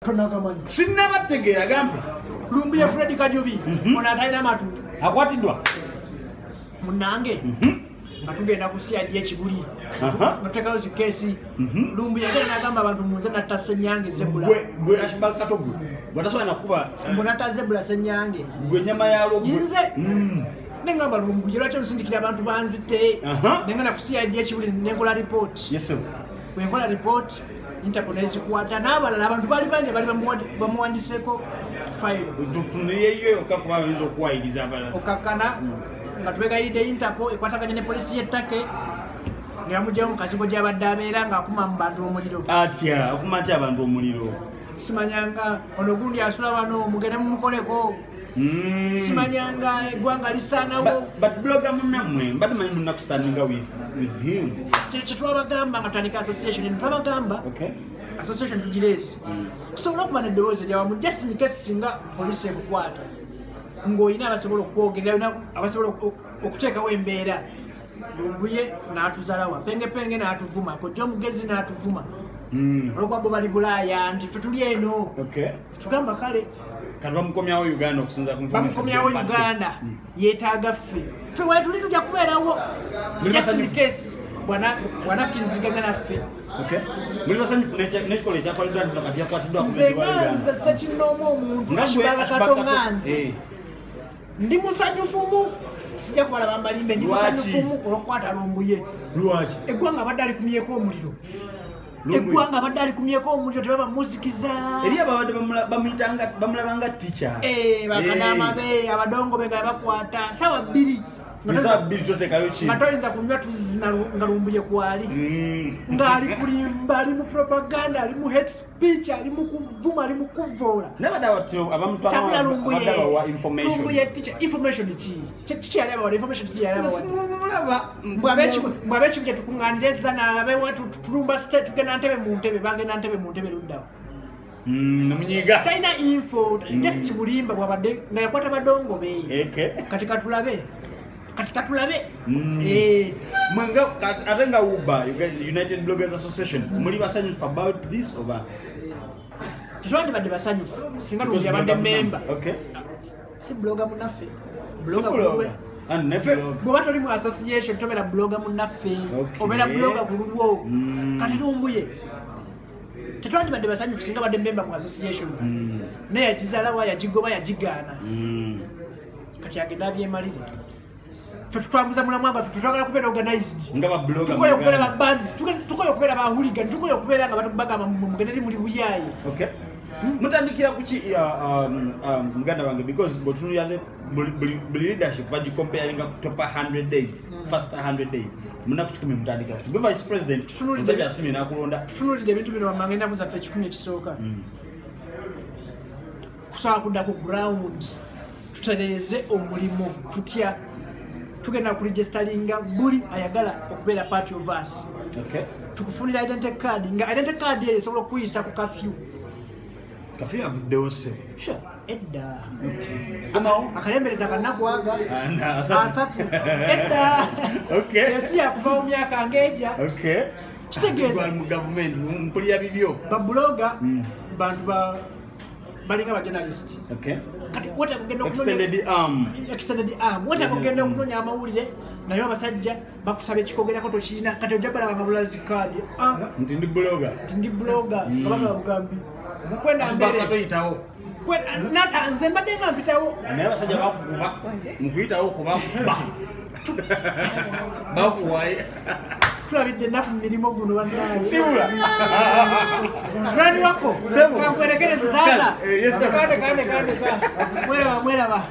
Tonagamanyi. Sinnabategeera gampe. Lumbuye Fred Kajubi ono atalina matu akwatiddwa munnange nga tugenda ku CID ekibuli nga tuteekayo zi case. Lumbuye yagenda n'agamba abantu munze natta Ssenyange Zebula. Gwe Ashbag Kato gwe gwatasobola nakuba mbu natta Zebula Ssenyange gwe ennyama yalwo nze nengamba Lumbuye lwaki onsindikira abantu banzite nengenda ku CID ekibuli nenkola report. Yes sir. Bwe nkola report Interpol nezikwata n'abalala abantu bali bangi bali bamuwandiseko file. Tutunulyeyo yokka kuba bayinza okuwayiriza abalala. Okakkana nga twegayiridde Interpol ekwataganye ne polisi y'ettake ne bamugyayo mu kazigo gy'abadde abeera ng'akuma mu bantu omuliro. Atya akuma atya abantu omuliro? Simanyanga ono gundi asula wano mugende mumukoleko. Simanyanga eggwanga lisaanawo. But blogger munnammwe mbadde manyi mulina kustandinga with him. Kyetwabagamba nga tutandika association, twabagamba Okay. association tugireese tusobole okuba neddoboozi eryawamu just in case singa poliisi ekukwata ng'olina abasobola okwogerera, olina abasobola okuteekawo embeera. Lumbuye n'atuzalawa pengepenge n'atuvuma, kojja omugezi n'atuvuma olwokuba bo bali Bulaaya nti ffe tuli eno. Okay. Tugamba kale. Kati bamukomyawo Uganda okusinza ku information Bamukomyawo gyempadde. Uganda yeetaaga ffe, ffe wetuli tujja kubeerawo Muli just in basanyufu? case bwanakkiriziganya naffe. Okay. Muli basanyufu n'ekikolwa ekyakoleddwa nti kati yakwatiddwa Nze nga nze ssekinnoomu omuntu Nga gwe Ashbag Kato Ashbag Kato, nga nze ndi musanyufumu, sijja kubalaba mbalimbe, ndi Lwaki? musanyufumu olw'okukwata Lumbuye. Lwaki? Eggwanga abadde alikumyeko omuliro. Lumbuye. Eggwanga abadde alikumyeko omuliro, tebaba muzikiza. Eri ababadde bamulabanga teacher. Bakadaama be abadongo be nga bakwata sawa 2 Nga 2 totekayo ki? Nga toyinza kunywa tuzzi nga Lumbuye kwali ng'ali kulimba, ali mu propaganda, ali mu hate speech, ali mu kuvuma, ali mu kuvoola. Nabadde Sabula Lumbuye abadde abawa information. Lumbuye teacher, information ki? Kiki yali abawa? Information kiki yali abawa? Mulaba. Mbwe ab'ekibuga tukuŋŋaanire ezzana abewa tulumba state, tugenda ntebe mu ntebe, bagenda ntebe mu ntebe luddawo. Namunyiga. Talina info, just bulimba bwabadde nga yakwata badongo be. Kati katulabe, kati katulabe. Mwenga ate nga UBA, United Bloggers Association, muli basanyufu about this oba? Tetwandibadde basanyufu singa Because Lumbuye abadde blogger memba. Si blogger munnaffe. Blogger Si blogger. kululwe. And ne blogger. Bw'oba toli mu association tobeera blogger munnaffe. Obeera blogger ku lulwo. Kati Lumbuye tetwandibadde basanyufu singa badde memba mu association, naye yagizaalawa, yagigoba, yagigaana. Kati agenda abyemalire. Ffe tutwambuza mulamwa gwaffe, ffe twagala kubeera organized. Nga ba blogger Tukoye mu okubeera Uganda. ba bandits, tukoye okubeera ba hooligan, tukoye okubeera nga bagamba mugende eri muli buyaaye. Okay. Mutandikira kuki muganda wange, because bw'otunuulira buli leadership bagicomparinga ku top 100 days, first 100 days, munaku 100 mutandikira kuki? Gwe vice president, omusajja asimye n'akulonda. Tutunuulidde ebintu bino wammanga ennaku zaffe 100 ekisooka kusobola kudda ku ground tutereeze omulimu. Tutya? Tugenda kuregisteringa buli ayagala okubeera part of us. Tukufunira identity card, nga identity card eyo esobola okukuyisa ku kafyu. Kafyu avuddewo se. Sure. Edda. Komawo. Akalembereza kanaku aga Ana, 30. 30 edda. Ensi yakuva mu myaka ng'eja. Kitegeeza Gwali mu gavumenti mpulira bibyo. Babuloga bantu ba balinga ba journalist. Kati wetaaga kugenda okunoonya Extended arm. Extended arm. Wetaaga kugenda okunoonya amawulire, naye abasajja bakusaba ekikogerako tokirina. Kati ojja balaba nga bulazi kaadi. Ah, Nti ndi blogger. Nti ndi blogger, kabaka bugambi kwenda mbere. Toyitawo. Nze mbadde nga mpitawo. Naye abasajja bakukuba mukuyitawo kubakuba bakuwaye. Tulabidde ennaku mu mirimu guno bannange. Sibula. Rani wako. Sebo. Kankwerekereze taata. Yes, sir. Kande kande kande ka mweraba mweraba.